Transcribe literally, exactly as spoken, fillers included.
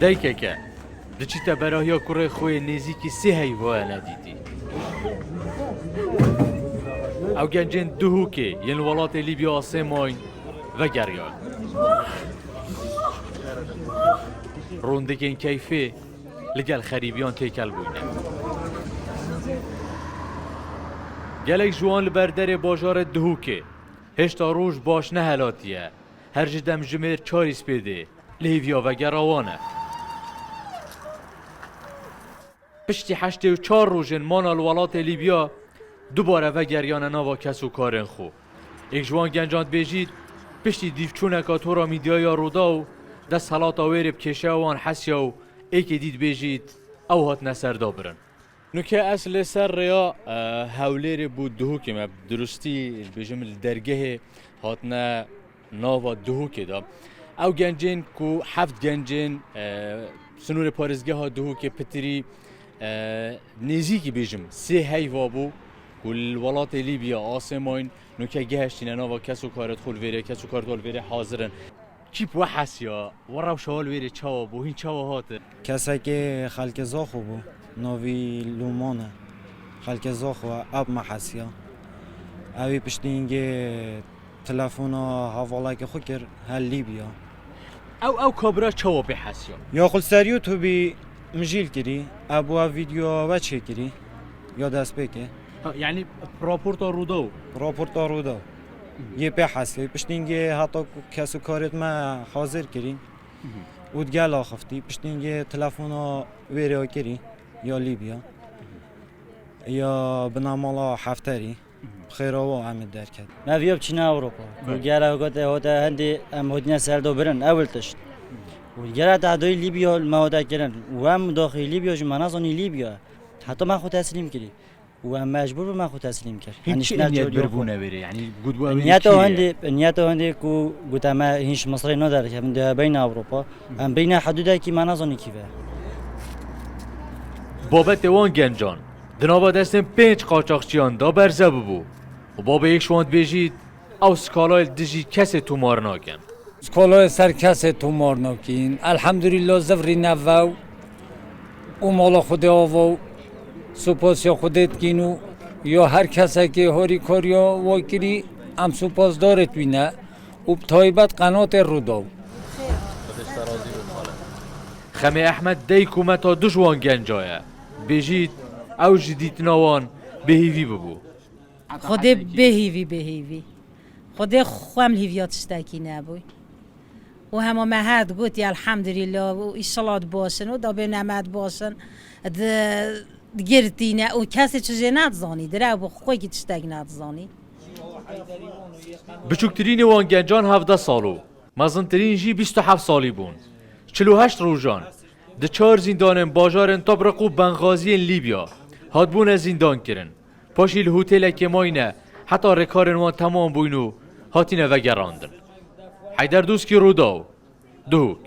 Daykeke diçîte berahiya kurê xwe yê nêzîkî sê heyva ye nedîtî. Ew gencên Duhokê yên li welatê Lîbya asê mayîn vegeriyan. Rûndikên keyfê li gel xerîbiyan têkel bûyne. Gelek ji wan li ber derê bajarê Duhokê hêşta roj baş nehelatiye. Her ji dem jimêr çarî spêdê li hêviya vegera wan e. Piştî heştê û çar rojên mana li welatê Lîbya, dubare vegeriyane nava kes û karên xwe. Êk ji wan gencan dibêjît, piştî dîvçûneka tora mîdyaya Rûdaw, desthelata wêrê bi kêşeya wan hesiya û êkê dî dibêjît, ew hatine serdabirin. Nuke ez li ser rêya, e, Hewlêrê bû Duhokê me, bi durustî dibêjim li dergehê hatine nava Duhokê de. Ew gencên ku heft gencên, e, sinûrê parêzgeha Duhokê pitirî, e, nêzîkî bêjim sê heyva bû ku li welatê Lîbya asê mayîn, nuke gehiştîne nava kes û karê xwe li vêrê, kes û karê xwe li vêrê hazir in. Kî bi we hesiya, we rewşa we li wêrê çawa bû, hîn çawa hatin? Kesekê xelkê Zaxo bû, navî Lûman e. Xelkê Zaxo e, ev me hesiya. Ewî piştî hingê telefona hevalekê xwe kir, her Lîbya. Ew, ew kabira çawa pê hesiya? Ya xwe li ser YouTubeî mijîl kirî, ev bû ev vîdyoya we çêkirî, ya destpêkê. Ha, yanî raporta Rûdaw? Raporta Rûdaw. Yê pê hesê. Piştîngê heta ku kes û karêt me hazir kirî. Û digel axifti. Piştîngê telefona wêrê kirî. Ya Lîbya. Ya binamala Hefterî. Xêra wa em ê derket. Me viya biçîne Ewropa. Belê. Û gera gote hote hendê em hotine serdo birin. Ewil tişt. Û gera tahdoyî Lîbya me hote kirin. Û em daxî Lîbya jî me nazanî Lîbya. Heta me xwe teslîm kirî. Û em mecbûr bû me xwe teslîm kir. Hîn çi niyet bir bûne wêrê? Yanî got we wêrê çi ye? Niyeta hindê ku gote me hîn ji Misirê naderkevin, dê beyna Ewropa. Em beyna hidûdekî me nazanî kî ve. Babetê wan gencan di nava destên pênc qaçaxçiyan de berze bibû. Û babê yek ji wan dibêjît, ew skalayê li dijî kesê tomar nakin. Skolayê ser kesê tomar nakîn. Elhemdulîllah zivrîne vew û mala Xwedê ava û supasiya Xwedê dikîn û ya her kesekê harîkariya wa kirî em supasdarê wî ne û bi taybet qenatê Rûdaw. Xemê Ehmed dayik û meta du ji wan genca ye. Dibêjît, ew ji dîtina wan bêhîvî bibû. Xwedê bêhîvî, bêhîvî. Xwedê xwe em li hîviya tiştekî nebûy. Û hema me her digot, ya elhemdulîllah, û îşallah dibaşin, û da bê nemet başin, di-, digirtîne, û kesê çi jê nedizanî, direw bi xwe kî tiştek nedizanî. Biçûktirînê wan gencan hevdeh sal û mezintirîn jî bîst û heft salî bûn. Çil û heşt rojan di çar zîndanên bajarên Tobruk û Bengaziyên Lîbya hatbûne zîndan kirin. Paşî li hotêlekê mayîne heta rêkarên wan temam bûyn û hatîne vegerandin. Heyder Doskî, Rûdaw, Duhok.